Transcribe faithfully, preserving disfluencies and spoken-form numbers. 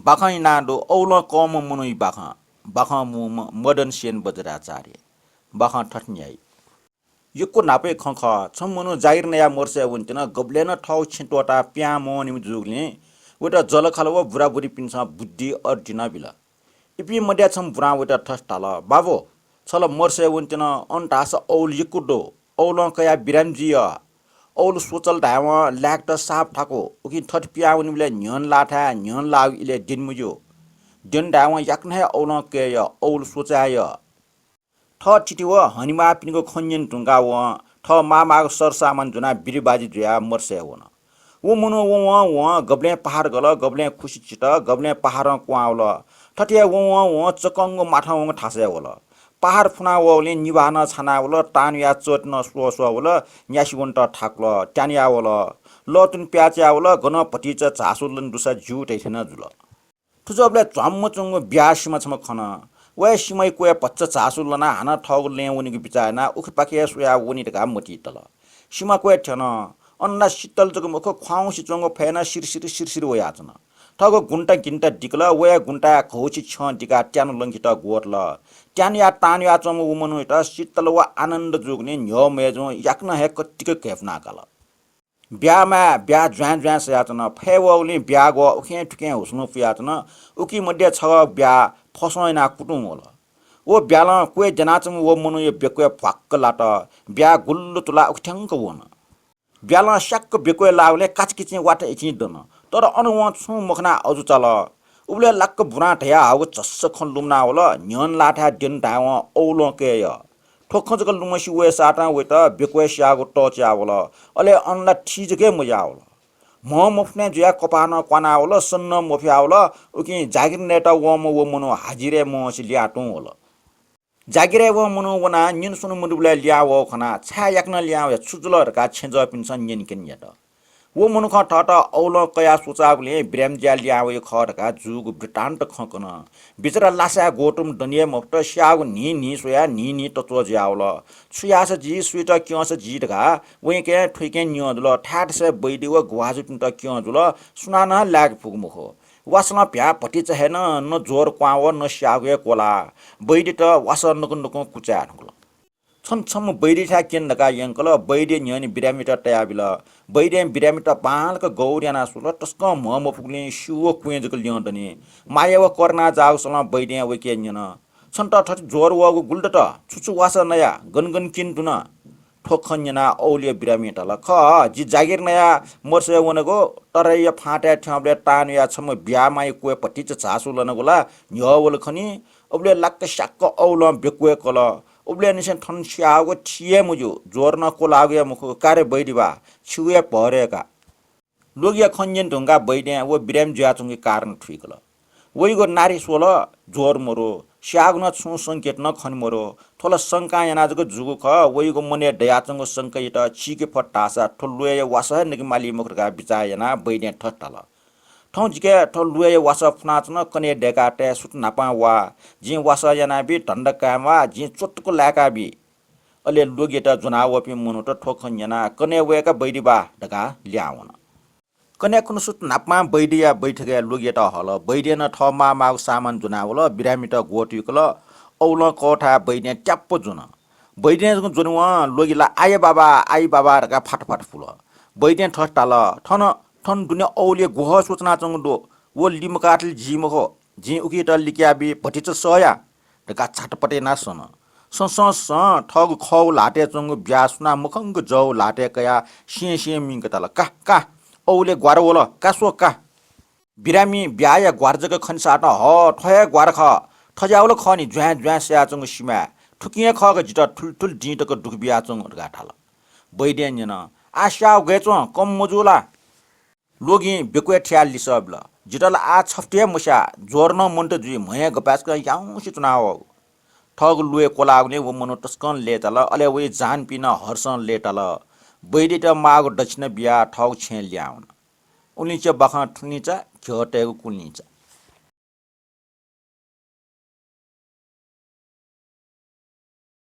बाखं इनादु औलं कःम्ह मनूया बाखं, बाखं मू म-, मदन सेन बज्राचार्य। बाखं थथे न्ह्याइ। यक्व न्हापाया खँ खः, छम्ह मनू जागिर नयाः मदुसे वनेत्यन, गबलें नं थःगु छेँ त्वःताः पिहां मवनीम्ह जूगुलिं वयात जःलाखःला व बुराबुरीपिन्सं बुद्धि अर्थि नं बिल। इपिं मध्याय् छम्ह बुरां वयात थथे धाल, बाबु, छ ला मदुसे वनेत्यन, अन धाःसा औल यक्व दु, औलं कयाः बिरामी जुइ। औल स्वचाल धायेवं लाय्‌केत साप थाकु, उकिं थथे पिहां वनीबलय् न्ह्यःने लाःथाय् न्ह्यःने लाःगु इलय् द्यने मज्यू। द्यने धायेवं याकनं हे औलं कये, औल स्वचाये। थः थिति व हनेमाःपिनिगु खँ न्यने धुंकाः वं थः माःमाःगु सरसामान ज्वनाः बिरिबाजी जुयाः मदुसे वन। व मनू वं वं गबलें पहाड गल, गबलें खुसि चित, गबलें पहाडं क्वहां वल। थथे हे वं वं वं चकंगु माथं वंगु थासय् वल। पहाड फुना वःगुलिं निभाः नं छाना वल, तांन्हुयाः चःति नं स्वःस्वः वल, न्यासि वनेत थाकुल, त्यानुया वल। लःतुन प्याःचाया वल, गनं भतिचा झासु लने दुसा ज्यू धइथें नं जुल। थुजःबलय् झ्वाम्म च्वंगु ब्याहा सिमा छम्ह खन। व हे सिमाया क्वय् भचा झासु लनाः हानं थःगु लँय् वनेगु बिचाः यानाः उखेपाखे हे स्वयाः वनी धकाः मतिइ तल। सिमा क्वय् थ्यन। अन ला शीतल जक मखु, ख्वाउँसे च्वंगु फय् नं सिरसिर सिरसिर वयाच्वन। थःगु गुन्ता गिन्ता दिकल, व हे गुन्ताय् घौछि छ्यं दिकाः त्यानु लंकेत ग्वतल। त्यानुया तांन्हुयाच्वंम्ह व मनूयात शीतल व आनन्द जूगुलिं न्ह्यः मय्जुं याकनं हे कतिक घय्पुना काल। ब्याहा माय् ब्याहा ज्वाँय् ज्वाँय् सयाच्वन। फय् वःगुलिं ब्याहा ग्वः उखें थुखें हुसुलुं पुयाच्वन। उकी मध्ये छगः ब्याहा फसं यानाः कुतुं वल। व ब्यालं क्वय् द्यनाच्वंम्ह व मनूया बेक्वय् भ्वाक्क लात। ब्याहा गुल्ल तुलाः उखे थ्यंक वन। ब्यालं स्याक्क बेक्वय् लाःगुलिं काचाकिचिं वात इचिं दन। तर अन वं छुं मखनाः अजू चाल। उबलय् लाक्क बुरां धयाहःगु झस्स खँ लुमना वल। न्ह्यःने लाःथाय् द्यने धायेवं औलं कये। थ्व खँ जक लुमंसे वय्‌सातं वयात बेक्वय् स्याःगु तःच्या वल। अले अन ला थी जक हे मज्याः वल। म्ह मफुने जुयाः कपाः नं क्वाना वल, सन्नं मफया वल। उकिं जागिर नयेत वंम्ह व मनू हाजिरय् मवंसे लिहां तुं वल। जागिरय् वंम्ह मनू वनाः निन्हु स्वन्हु मदुबलय् लिहां वःगु खनाः छाय् याकनं लिहां वया, छु जुल धकाः छेँजःपिन्सं न्यनेक्यने यात। व मनुखं थःत औलं कयाः स्वचाःगुलिं बिरामी जुयाः लिहां वइगु खः धकाः जूगु वृत्तान्त खँ कन। बिचरा लासाय् ग्वतुं दने हे मफुत, स्याःगु न्हिं न्हिं स्वयाः न्हिं न्हिं तच्वः जुयावल। छु याःसा जी, सुइत क्यंसा जी धकाः वइकें थुइकें न्यं जुल। थाय्‌थासय् बैद्य व ग्वाहाजुपिन्त क्यं जुल, सुनानं लाय्‌के फुगु मखु। वासलं भ्याः भतिचा हे नं, न ज्वर क्वहां वः, न स्याःगु हे क्वलाः। बैद्यत वासः नकु नकुं कुचाय् धुंकल। छन्हु छम्ह बैद्यथाय् क्यने धकाः यंकल। बैद्यं न्ह्यःने बिरामीत तयाबिल। बैद्यं बिरामीत बांलाक गौर यानाः स्वल। तसकं म्ह मफुगुलिं स्यू व क्वँय् जक ल्यं दनि। माया व करुणा जाःगु सलं बैद्यं वय्‌के न्यन, छन्त थथे ज्वर वःगु गुलि दत? छु छु वासः नया? गन गन क्यने धुन? थ्व खँ न्यनाः औलया बिरामीं धाल, खः, जि जागिर नयाः मदुसे वनागु, तरैया फाँतय् थ्यंबलय् तांन्हुयाः छम्ह ब्याहामाया क्वय् भतिचा झासु लनागु ला न्ह्यः वल खनी। उबलय् लाक्क स्याक्क औलं बेक्वय् कल। उबलय्‌निसें थन स्याःगु थी हे मज्यू, ज्वर नं क्वलाःगु हे मखु। का रे बैद्य बा, छिगु हे भर हे का। लोगया खँ न्यने धुंकाः बैद्यं व बिरामी जुयाच्वंगु कारण थुइकल। वइगु नारि स्वल, ज्वर मरु, स्याःगु नं छुं संकेत नं खने मरु। थ्व ला शंकां यानाः जक जूगु खः। वइगु मनय् दयाच्वंगु शंकायात चीके फत धाःसा थ्व ल्वय्‌या वासः हे नके माली मखु धकाः बिचाः यानाः बैद्यं थथे धाल, थौं जिके थ्व ल्वय्‌या वासः फुनाच्वन, कन्हय् दय्‌कातये, सुथ न्हापां वा। जिं वासः यानाबी, धन्दा कायेमाः, जिं च्वतुक लाय्‌काबी। अले लोगयात ज्वनावःपिं मनूत थ्व खँ न्यनाः कन्हय् वय्‌का बैद्य बा धकाः लिहां वन। कन्हय् खुन्हु सुथ न्हापां बैद्यया बैठकय् लोगयात हल। बैद्यं नं थः माःमाःगु सामान ज्वनावल, बिरामीत ग्वतुइकल। औलं कःथाय् बैद्यं त्याप्प ज्वन। बैद्यं ज्वनेवं लोगि ला आये बाबा, आये बाबा धकाः फात फात फुल। बैद्यं थथे धाल, थन, थन दुने औलया ग्वहः स्वचनाच्वंगु दु। व लिमकातले जी मखु। जिं उकियात लिकयाबी, भतिचा सःया धकाः छातपात यानाः सन। सं सं सं थःगु खःगु ल्हातय् च्वंगु ब्याहा सुनां मखंक जःगु ल्हातय् कयाः स्यें स्यें मिंक धाल, का, का, औलय् ग्वार वल, का स्व, का। बिरामी ब्याहाया ग्वार जक खनेसातं, ह, थ्व हे ग्वार खः। थज्याःगु ला खः नि, ज्वाँय् ज्वाँय् सयाच्वंगु सिमाय्। थुकिं हे खः का जितः थुलि थुलि दिं तक दुःख बियाच्वंगु धकाः धाल। बैद्यं न्यन, आः स्याःगु गय् च्वं, कम मजू ला? लोगिं बेक्वय् थियाः लिसः बिल, जितः ला आः छफ्ति हे मस्याः, ज्वर नं मन्त जुइ, म्हय् गपाय्‌सकं याउँसे च्वनावःगु। थःगु ल्वय् क्वलाःगुलिं व मनू तसकं लय्‌ताल, अले वइ जानपिं नं हर्षं लय्‌ताल। बैद्ययात माःगु दक्षिणा बियाः थःगु छेँय् लिहां वन। उलिंचा बाखं थुलिंचा, घ्यः तयेगु कुलिंचा।